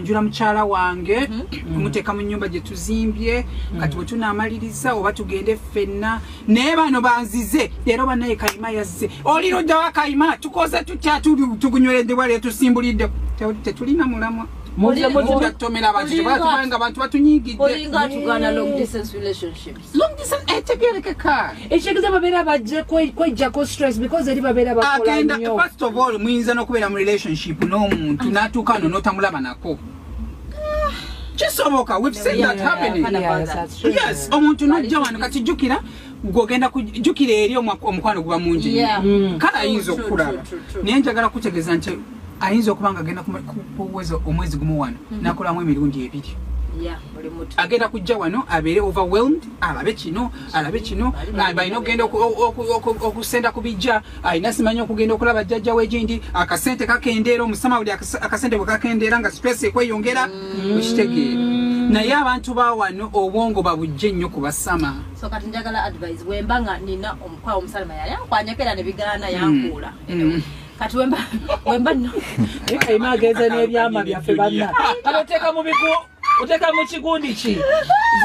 Njula mukyala wange, kumuteeka mu nnyumba gye tuzimbye. Kati bwe tunaamaliriza oba tugende ffenna, naye bano banzize leero. Bannaye, Kayima yazze. Oli luddawa, Kayima? Tukoze tutya? Tugunyweredde wali, tusimbulidde. Tetulina mulamwa. Tomera abantu tebatumanyi nga abantu batunyigidde. Olinga atugana long distance relationships. Long distance etegerekeka. Ekitegeeza babeera bajje kwejjako stress because eri babeera bakola agenda nnyo. First of all, muyinza n'okubeera mu relationship n'omuntu n'atuuka no n'otamulaba nako. Kisoboka, we've seen that happening. Yes, that's true. Yes, omuntu n'ojja wano. Kati jjukira gwogenda jjukira eri omukwano guba mungi nnyo. Kale ayinza okukulaba, naye njagala kutegeeza nti ayinza okuba nga agenda kuweza omwezi gumu wano nakolamu emirundi ebiri. Yeah, buli mutu. Agenda kujja wano abeere overwhelmed, alabe kino, alabe kino, balina okugenda okusenda ku bijja, alina simanyi okugenda okulaba jjajja w'egindi, akasente kakendeera omusama buli akasente bwe kakendeera nga stress ekweyongera, okitegeera? Naye abantu ba wano obwongo babujje nnyo ku basama. So kati njagala advice. Wemba nga nina omukwawo omusalama yali ankwanyako era ne bigaana, yankuula. Kati wemba no Naye Kayima agenze n'ebyama byaffe banna. Kati oteeka mu biku, oteeka mu kigundi ki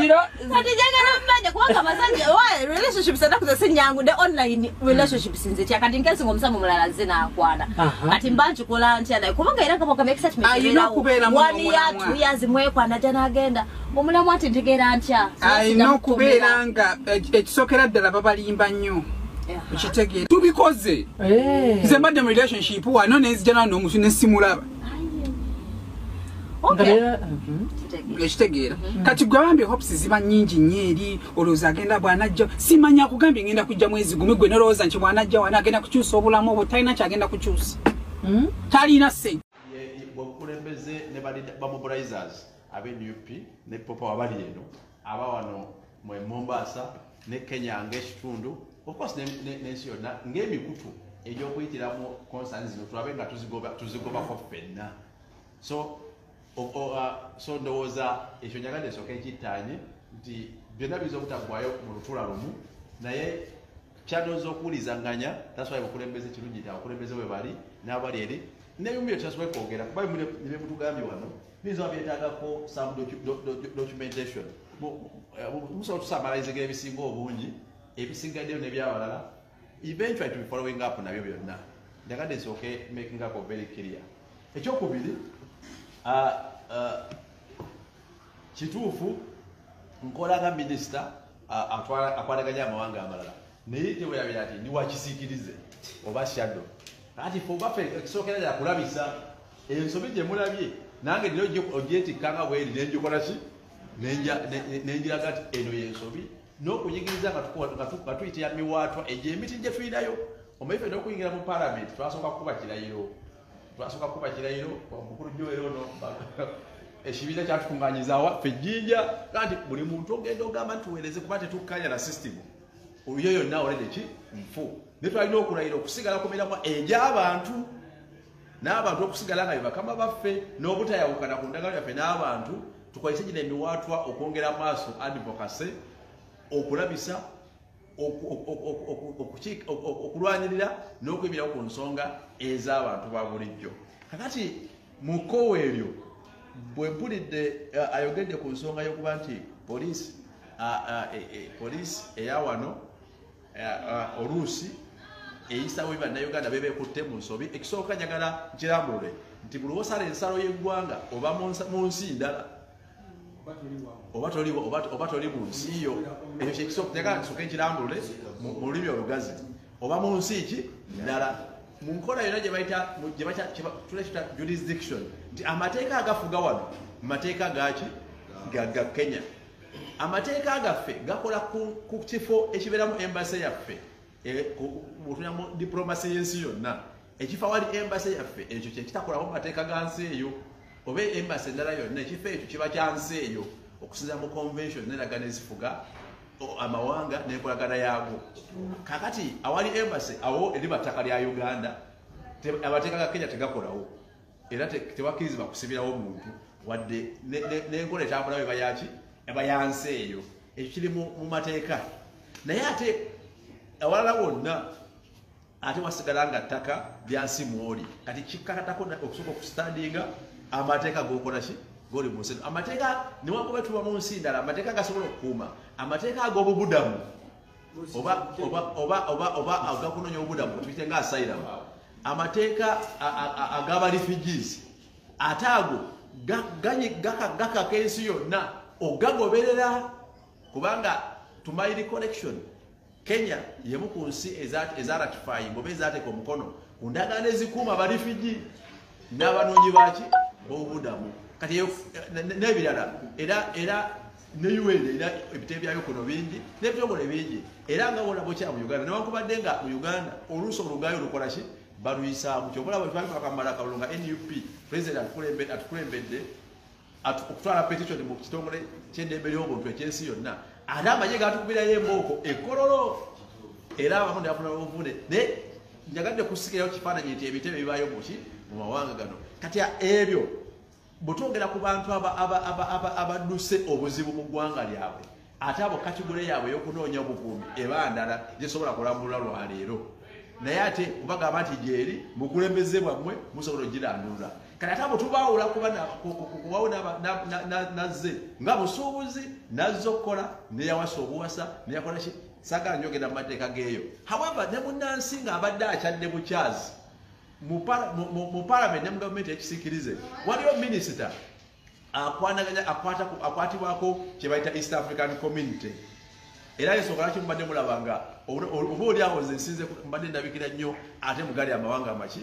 zero. Kati njagala mmanya kubanga abasajja wa relationships ennaku zo si nnyangu, ne online relationships nze tya. Kati nkesi ng'omusamu omulala nze n'akwana. Kati mba nkikola ntya naye? Kubanga era nga excitement Alina ebeerawo. okubeeramu One year, n'omulamwa. 2 years mwekwana, ajja n'agenda omulamwa nti ntegeera ntya? Alina okubeera nga ekisookera ddala babalimba nnyo, okitegeera? Tubikoze. Nze mbadde mu relationship wano nenzija nano n'omuntu nesimulaba. Ekitegeera? Kati gwabambye hopes ziba nnyingi nnyo eri, olowooza agenda bw'anajja, simanya akugambye ngenda kujja mwezi gumu, gwe nolowooza nti bw'anajja wano agenda kukyusa obulamu obwo. Talina kyagenda kukyusa, talina ssente. Bwebukulembeze ne ba mobilizers abe NUP ne Popa wabali eno, aba wano mu Mombasa ne Kenya ng'ekitundu, of course n'ensi yonna ng'emikutu egy'okuyitiramu concerns zino tulabe nga tuzigobako ffenna. So ndowooza ekyo njagadde nsooke ekittaanye nti byonna biyinza obutaggwayo mu lutuula lumu, naye kyandowooza okuwulizanganya. That's why bukulembeze kirungi nti abakulembeze bwe bali n'abali eri n'ebimu bye tutasobola kwogera, kuba ebimu ne byemutugambye wano biyinza oba byetaagako some documentation. Musobola otusamalizinga ebisinga obungi, ebisigaddeyo n'ebyabalala eventually to be following up nabyo byonna. Njagadde nsooke making up very clear. Ekyokubiri, kituufu nkola nga minisita akwataganya amawanga amalala, naye tewerabira nti ndi wakisiikirize oba shadow. Kati fe obaffe ekisookera ddala kulabisa ensobi gye mulabye, nange nina ogyetikka nga bweri nenjikola ki, nenjiraga nti eno yensobi n'okuyigiriza nga tuyitira miwaatwa egyo emiti gye tulinayo. Omanyi ffe n'okuyingira mu palamenti twasooka kukuba kirayiro, twasooka kukuba kirayiro. Omukulu Joel ono, ekibiina kyatukuŋŋanyiza ffe Jjinja nti buli muntu ogenda ogamba nti tuweereze kuba tetukkanya na system oyo yonna already ki nfu, naye twalina okulayira okusigala ku miramwa egy'abantu n'abantu, okusigala nga be bakama baffe n'obutayawukana ku ndagano yaffe n'abantu. Tukozese gino emiwaatwa okwongera maaso advocacy, okulabisa, okulwanirira n'okuyimirirawo ku nsonga ez'abantu ba bulijjo. Kakati mu kkowa eryo bwe mpulidde ayogedde ku nsonga y'okuba nti poliisi poliisi eya wano oluusi eyisawo bannayuganda bebeekutte mu nsobi. Ekisooka njagala nkirambulule nti buli wosala ensalo y'eggwanga oba mu nsi ndala, oba toli mu nsi yo. Ekyo kyekisooka njagala nsooke nkirambulule mu lulimi olugazi. Oba mu nsi ki ndala, mu nkola yonna gye bayita tulekita jurisdiction, nti amateeka agafuga wano mateeka gaki? Ga Kenya. Amateeka gaffe gakola ku kifo ekibeeramu embassy yaffe. Bw'otunula mu diplomacy y'ensi yonna, ekifo awali embassy yaffe ekyo kyekitakolawo mu mateeka ga nsi eyo oba embassy endala yonna. Ekifo ekyo kiba kya nsi eyo okusinziira mu convention n'endagaano ezifuga amawanga n'enkolagana yaago. Kakati awali embassy awo eriba ttaka lya Uganda, amateeka ga Kenya tegakolawo era tewakkirizibwa kusibirawo muntu wadde n'enkola etambulawo eba yaki? Eba ya nsi eyo. Ekyo kiri mu mateeka. Naye ate awalala wonna ate wasigala nga ttaka lya nsi mwoli. Kati kikkakatako okusooka okustandinga Amateeka g'okola ki goli mu nsi. Amateeka newankubadde tuba mu nsi ndala, amateeka gasobola okukuuma. Amateeka ag'obubudamu oba oba oba oba oba agakunoonya obubudamu tuyite nga asylum. Amateeka ag'aba refugees ate ago gakaka ensi yonna ogagoberera, kubanga to my recollection Kenya yemu ku nsi ezaratifying oba ezateeka omukono ku ndagaano ezikuuma abarefugee n'abanoonyi baki b'obubudamu. Kati n'ebirala era ne UN era ebitebe byayo kuno bingi n'ebitongole bingi, era nga wona bwekya mu Uganda newankubadde nga mu Uganda oluusi olugayo lukola ki baluyisaamu. Kyova olaba twali twakamala akalulu nga NUP president atukulembedde okutwala petition mu kitongole ky'eddembe ly'obuntu eky'ensi yonna, ate amagye gatukubirayo embooko ekololo era abamu ne bafuna obuvune. Naye njagadde kusikirayo kifaananyi nti ebitebe bibaayo muki mu mawanga gano. Kati ebyo bwe twogera ku bantu abadduse obuzibu mu ggwanga lyabwe, ate abo kategore yaabwe ey'okunoonya obukuumi eba ndala gyesobola kulambulula lwaleero. Naye ate kubagamba nti gyeri mukulembeze bwammwe musobola ogirandulula. Kati ate abo tubaawula kubawo nazze nga busuubuzi, nazze okukola, neyawasa obuwasa, neyakola ki, saagala njogera mu mateeka g'eyo. However, ne munnansi ng'abadde akyadde bukyazi mu parliament ne mu gavumenti ekisiikirize, waliwo minisita akwatibwako kye bayita East African Community. Era ensonga lwaki mubadde mulaba nga oba oli awo nze nsinze mbadde ndabikira nnyo ate mugali amawanga amaki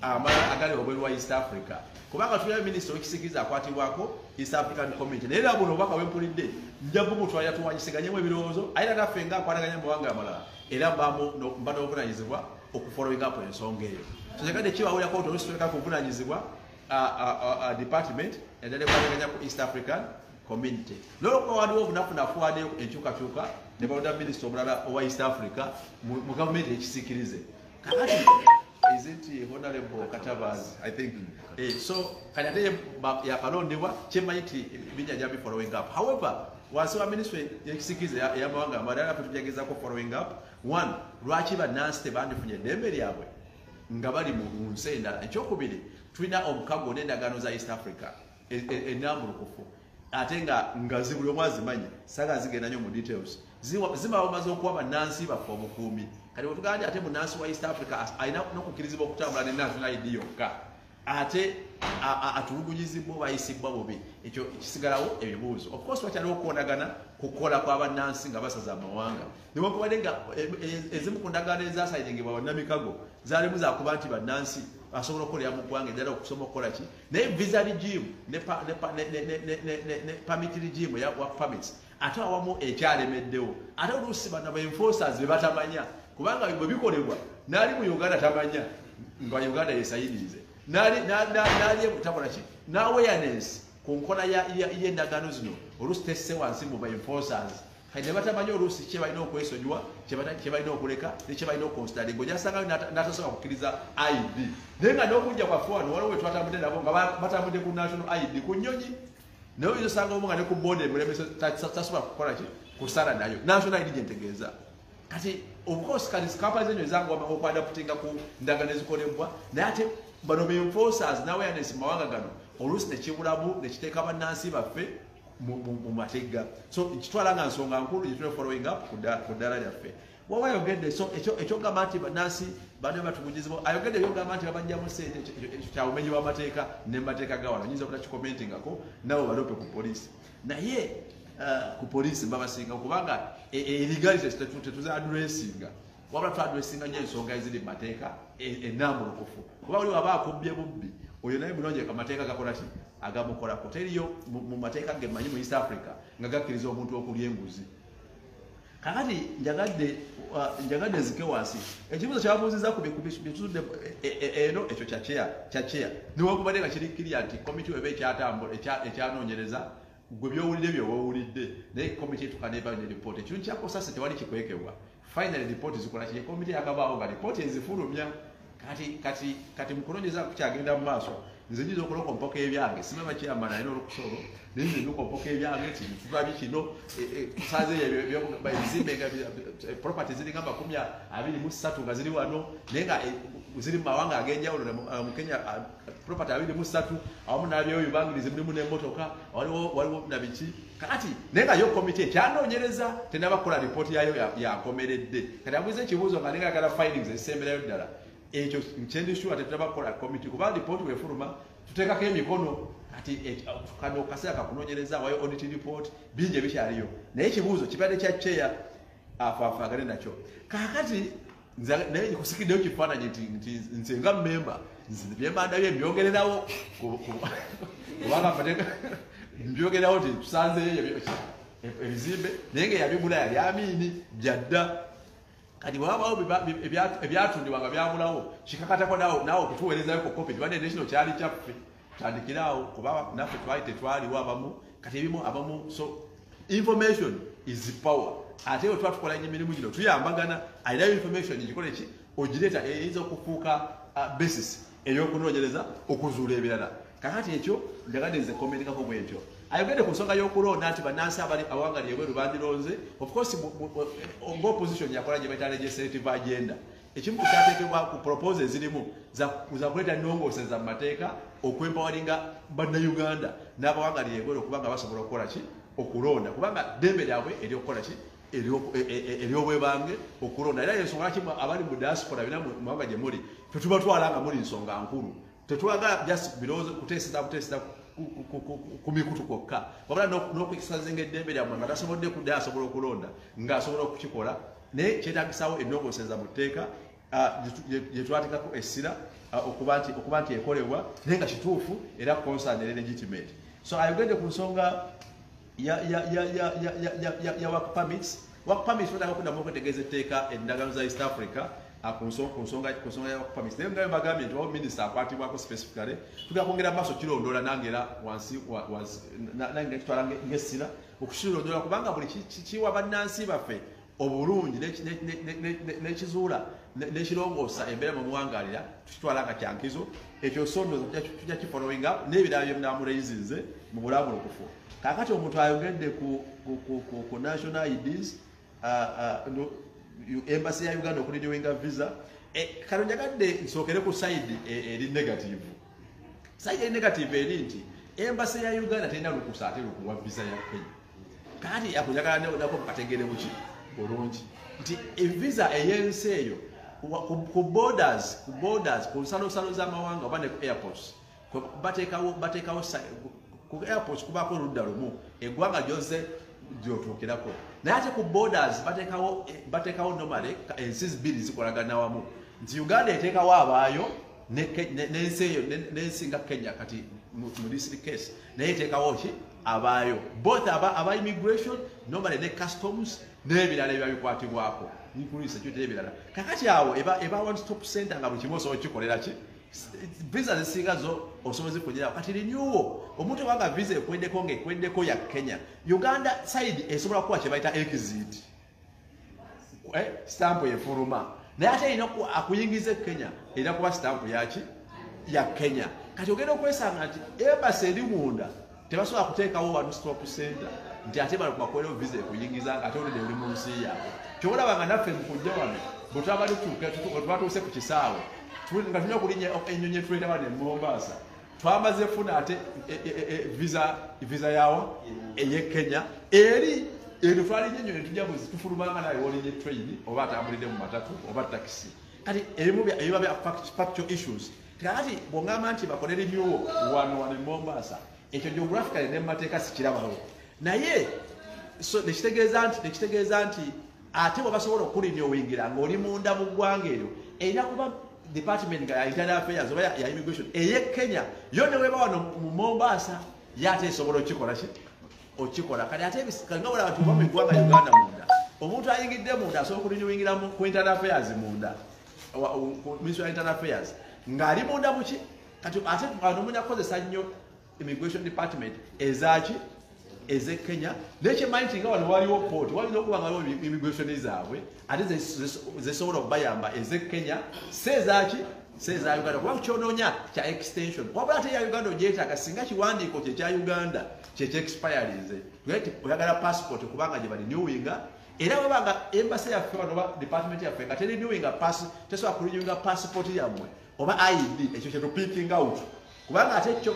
amalala agali wabweru wa East Africa, kubanga tulina minisita ow'ekisiikirize akwatibwako East African Community. Naye era buno obubaka bwe mpulidde nja bumutwalira tuwanyisiganyemu ebirowoozo, aye era naffe nga akwataganya mu mawanga amalala era mba n'obuvunaanyizibwa okufollowing up ensonga eyo. So njagadde kibawulirako nti oluusi tuleka kuvunaanyizibwa department eddala ekwataganya ku East African Community. N'olwokuba waliwo obunafunafu, waddeyo enkyukakyuka ne balonda minisita omulala owa East Africa mu gavumenti ekisiikirize. Kakati is it Honorable Katabazi, I think. So kati ate yakalondebwa, kyemmanyi nti bijja nja following up. However, wansi wa ministry y'ekisiikirize ey'amawanga amalala ffe tujagezaako following up. One, lwaki bannansi tebandifunye eddembe lyabwe nga bali mu nsi endala? Ekyokubiri, tulina omukago n'endagaano za East Africa ennambulukufu ate nga ngazi buli omu azimanyi, saagala zigenda nnyo mu details. Zimala bamaze okuwa bannansi baffe obukuumi. Kati bwe tugamba nti ate munnansi wa East Africa alina n'okukkirizibwa okutambula ne national ID yokka, ate atulugunyizibwa oba ayisibwa bubi, ekyo kisigalawo ebibuuzo. Of course wakyaliwo okuwonagana kukola kwa bannansi nga basaza amawanga, newankubadde nga ezimu ku ndagaano ezasayiningibwa bannamikago zaalimu zakuba nti bannansi asobola okukolera mu ggwanga eddala okusoma okukola ki, naye visa regime ne permit regime eya work permits ate awamu ekyalemeddewo. Ate oluusi bano ba enforcers be batamanya, kubanga bwe bikolebwa n'ali mu Uganda tamanya nga Uganda yesayinize, n'ali takola ki, n'awareness ku nkola y'endagaano zino oluusi tesse wansi mu ba enforcers. Kati ne batamanya oluusi kye balina okwesonyiwa, kye balina okuleka ne kye balina okuconsideringa. Ojja kusangayo n'atasobola kukkiriza ID, naye nga n'okujja kwaffe wano waliwo we twatambudde nabo nga batambudde ku national ID ku nnyonyi, naye oyinza osanga omu nga ne ku boda emulemesa tasobola kukola ki, kusala nayo national ID gye ntegeeza. Kati of course kati kampani zenyo ezanguwa mangu okuadaptinga ku ndagaano ezikolebwa, naye ate bano be enforcers n'awareness mu mawanga gano oluusi nekibulamu nekiteeka bannansi baffe mu mateega. So kitwala nga nsonga nkulu gye tulina following up ku ddaala lyaffe. Wawa ayogedde so ekyogamba nti bannansi bano batugujizibwa, ayogedde ebyogamba nti babajjamu ssente, ekyo kya bumenyi bw'amateeka ne mu mateeka ga wano. Nyinza obutakikomentingako nabo baloope ku poliisi, naye ku poliisi babasinga kubanga illegality tetuzaadressinga, wabula twadressinga nnyo ensonga eziri mu mateeka ennambulukufu. Kuba oli waba akubbye bubbi oyo naye mulonje amateeka gakola ki agamukolako. Teriyo mu mateeka ge mmanyi mu East Africa nga gakkiriza omuntu okulya enguzi. Kakati njagadde nzike wansi ekibuuzo kyabuuzizza ku bituzudde eno, ekyo kya chair newankubadde nga kiri clear nti komiti weba ekyanoonyereza gwe byowulidde byowulidde, naye komiti etuuka n'evaayo ne ripooti. Ekintu kya COSASE tewali kikwekebwa, finally ripooti zikola ki, komiti yakabaawo nga ripooti ezifulumya. Kati mu kunoonyereza kukyagenda mu maaso, Nze njiza okulokompoka ebyange, simama chairman alina olukusa olwo, naye nze ndukompoka ebyange nti tulabye kino, tusanze ebizimbe nga property ziringa 23 nga ziri wano, naye nga ziri mu mawanga ag'enjawulo, mu Kenya property 23 awamu n'abyobibangirizi mulimu n'emmotoka, waliwo na biki. Kakati naye nga yo komite ekyanoonyereza tennaba kukola ripooti yayo yakomeredde. Kati abuuza ekibuuzo nga ninga ayagala findings ezisemberayo ddala. Ekyo kyendi sure tetulaba kukola komiti, kuba ripooti wefuluma tuteekako emikono. Kati kano kaseera kakunoonyereza, wayo audit report, bingi ebikyaliyo, naye ekibuuzo kibadde kya chair afaafaagane nakyo. Kaakati naye kusikiddeyo kifaananyi nti nze nga memba nze byemba ndabye mbyogererawo, kubanga mbyogererawo nti tusanzeyo ebizimbe, naye nga eyabigula yali Amiini byadda. Kati bw'abaawo ebyatundibwa nga byabulawo, kikakatako naawe okutuweerezayo ku kopi, tubadde ne kino kyali kyaffe, tutandikiraawo, kuba naffe twali tetwaliwo abamu. Kati ebimu abamu, so information is power. Ate bwe tuba tukola emirimu gino tuyambagana, alinayo information gikole ki ogireeta, eyinza okufuuka basis ey'okunoonyereza okuzuula ebirala. Kakati ekyo njagadde nze commentingako bwentyo. Ayogedde ku nsonga y'okulonda nti bannansi abali awangali ebweru bandironze. Of course ng'opposition yakola gye bayita legislative agenda, ekimu ku kyateekebwa ku proposal ezirimu za kuleeta nnongooseza mu mateeka okwempoweringa bannayuganda n'abawangali ebweru okuba nga basobola okukola ki okulonda, kubanga ddembe lyabwe ery'okukola ki ery'obwebange okulonda. Era ensonga lwaki abali mu diaspora bina mu mawanga gye muli tetubatwala nga muli nsonga nkulu, tetwagala just birowoozo kuteeseza buteeseza ku mikutu kwokka, wabula n'okukisazinga eddembe lyammwe nga tasobodde kuddayo asobola okulonda ng'asobola okukikola. Naye kyetaagisaawo ennongooseza mu tteeka gye twateekako essira okuba nti ekolebwa naye nga kituufu era concern era legitimate. So ayogedde ku nsonga ya work permits. Work permits twetaaga okuddamu okwetegereza etteeka endagaano za East Africa ku nsonga ya work permits. Naye nga bagambye nti wawo minisita akwatibwako specifically, tugenda kwongera mu maaso kirondoola nange era wansi nange kitwala ng'essira okukirondoola, kubanga buli kiwa bannansi baffe obulungi n'ekizuula n'ekirongoosa embeera mu muwangalira tukitwala nga kyankizo. Ekyo so nno tujja kifollowing up n'ebirala bye munaamureizinze mu bulambulukufu. Kaakati omuntu ayogedde ku national IDs, embassy ya Uganda okurenewinga visa. Kano njagadde nsookere ku side eri negative. Side eri negative eri nti embassy ya Uganda terina lukusa ate lukuwa visa ya Kenya. Kati akunjagala nako mukategeere buki bulungi nti evisa ey'ensi eyo ku borders, ku nsalosalo z'amawanga oba ne ku airports, bateekawo ku airports kubaako oludda lumu eggwanga gyozze gy'otuukirako, naye ate ku borders bateekawo normally ensi bbiri zikolagana wamu, nti Uganda eteekawo abaayo n'ensi eyo n'ensi nga Kenya kati mu this case naye eteekawo ki abaayo, both aba immigration normally ne customs n'ebirala ebiba bikwatibwako, including security n'ebirala. Kakati awo eba one stop center nga buli kimu osobola okukikolera ki visa zisinga zo osobola zifunirawo. Kati renewal, omuntu obanga visa ekweddeko ng'ekweddeko ya Kenya, Uganda side esobola kuwa kye bayita exit stamp efuluma, naye ate erina akuyingiza e Kenya erina kuba stamp yaki ya Kenya. Kati ogenda okwesanga nti embassy eri munda tebasobola kuteekawo one stop center nti ate bano bakuweerewo visa ekuyingiza nga ate olidde oli mu nsi yaabwe. Kyolaba nga naffe mu kujja wano bwe twatuuse ku kisaawe nga tulina okulinnya ennyonyi etuleeta wano e Mombasa, twamaze funa ate visa yawa ey'e Kenya eri eno twalinnya ennyonyi tujja buzi tufulumanga naye wolinnya train oba atambulidde mu matatu oba takisi. Kati ebimu ebiba bya factual issues. Kakati bw'ongamba nti bakole renewal wano e Mombasa, ekyo geographically ne mu mateeka sikirabawo, naye so nekitegeeza nti ate bwe basobola okurenewingira ng'oli munda mu ggwanga eryo erina kuba department nga ya internal affairs oba ya immigration ey'e Kenya yo ne weba wano mu Mombasa ye ate esobola okukikola ki okikola. Kati ate nga bw'olaba nti oba mu ggwanga Uganda munda omuntu ayingidde munda asobola okurenewingira ku internal affairs munda ku Ministry of Internal Affairs ng'ali munda muki. Kati ate wano munya kukozesa nnyo immigration department ezaaki ez'e Kenya, naye kyemmanyi nti nga wano waliwo port walina okuba nga waliwo immigration zaabwe ate zesobola okubayamba ez'e Kenya si ezaaki seza Uganda kuba kyonoonya kya extension wabula ate ya Uganda ogyetaaga singa kiwandiiko kye kya Uganda kye kyexpirinze oyagala passport kubanga gye barenewinga era wabanga embassy yaffe wano oba department yaffe nga terenewinga tesobola kurenewinga passport yammwe oba ID ekyo kye tupicking out kubanga ate ekyo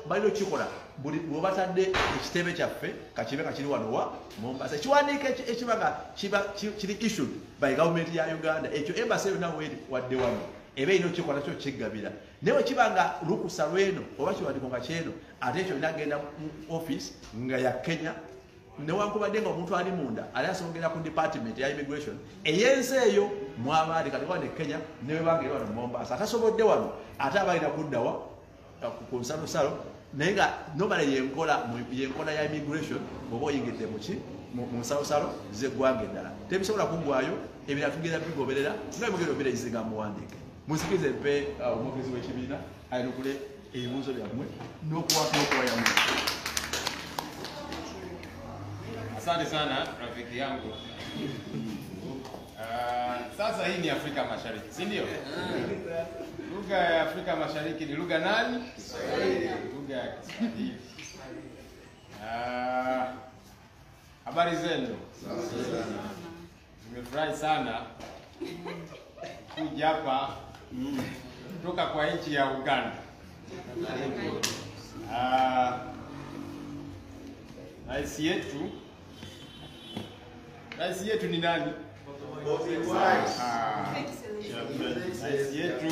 balina okukikola buli bwebatadde ekitebe kyaffe kakibe nga kiri wano wa Mombasa ekiwandiiko ekiba nga kiri issued by government ya Uganda ekyo embassy yonna weeri wadde wano eba erina okukikola kyo kiggabira naye bwe kiba nga lukusa lweno oba kiwandiiko nga kyeno ate ekyo olina kugenda mu office nga ya Kenya newankubadde nga omuntu ali munda ali asongera ku department ya immigration ey'ensi eyo mwabaali kati wano e Kenya newebanga eri wano Mombasa atasobodde wano ate aba alina kuddawa ku nsalosalo naye nga normally yenkola ya immigration bw'oba oyingidde mu nsalosalo z'eggwanga eddala tebisobola kuggwayo ebirala tugenda bigoberera nga mugenda obireyizinga muwandiike munsikirize mpe omwogezi w'ekibiina ayanukule ebibuuzo byammwe n'okuwayamu. Asante sana rafiki yangu. Sasa hii ni Afrika Mashariki, si ndio? Lugha ya Afrika Mashariki ni lugha nani? Kiswahili. Lugha ya Kiswahili. Habari zenu? Nimefurahi sana kuja hapa kutoka kwa nchi ya Uganda. Rais yetu ni nani? Rais yetu